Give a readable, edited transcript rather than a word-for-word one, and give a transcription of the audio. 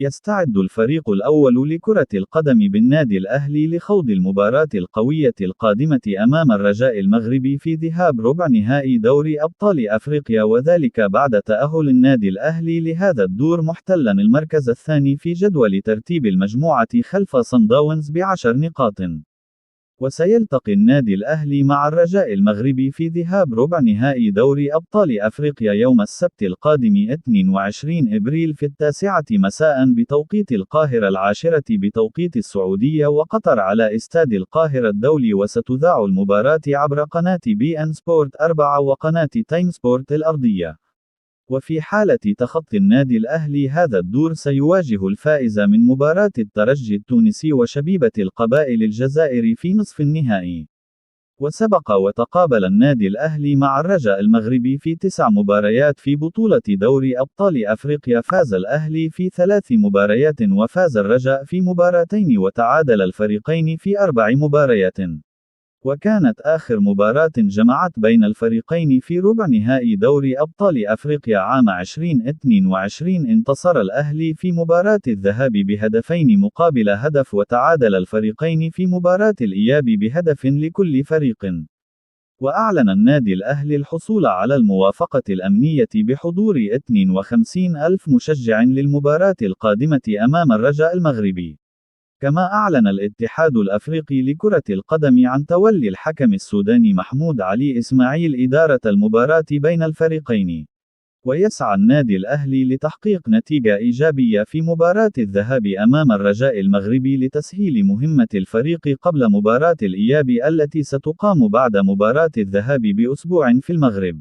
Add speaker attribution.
Speaker 1: يستعد الفريق الأول لكرة القدم بالنادي الأهلي لخوض المباراة القوية القادمة أمام الرجاء المغربي في ذهاب ربع نهائي دوري أبطال أفريقيا، وذلك بعد تأهل النادي الأهلي لهذا الدور محتلا المركز الثاني في جدول ترتيب المجموعة خلف صن داونز ب10 نقاط. وسيلتقي النادي الأهلي مع الرجاء المغربي في ذهاب ربع نهائي دوري أبطال أفريقيا يوم السبت القادم 22 إبريل في 9 مساء بتوقيت القاهرة، 10 بتوقيت السعودية وقطر على استاد القاهرة الدولي. وستذاع المباراة عبر قناة بي إن سبورت 4 وقناة تايم سبورت الأرضية. وفي حالة تخطي النادي الأهلي هذا الدور سيواجه الفائز من مباراة الترجي التونسي وشبيبة القبائل الجزائري في نصف النهائي. وسبق وتقابل النادي الأهلي مع الرجاء المغربي في 9 مباريات في بطولة دوري أبطال أفريقيا، فاز الأهلي في 3 مباريات وفاز الرجاء في مباراتين وتعادل الفريقين في 4 مباريات. وكانت آخر مباراة جمعت بين الفريقين في ربع نهائي دوري أبطال أفريقيا عام 2022، انتصر الأهلي في مباراة الذهاب بهدفين مقابل هدف، وتعادل الفريقين في مباراة الإياب بهدف لكل فريق. وأعلن النادي الأهلي الحصول على الموافقة الأمنية بحضور 52 ألف مشجع للمباراة القادمة أمام الرجاء المغربي. كما أعلن الاتحاد الأفريقي لكرة القدم عن تولي الحكم السوداني محمود علي إسماعيل إدارة المباراة بين الفريقين. ويسعى النادي الأهلي لتحقيق نتيجة إيجابية في مباراة الذهاب أمام الرجاء المغربي لتسهيل مهمة الفريق قبل مباراة الإياب التي ستقام بعد مباراة الذهاب بأسبوع في المغرب.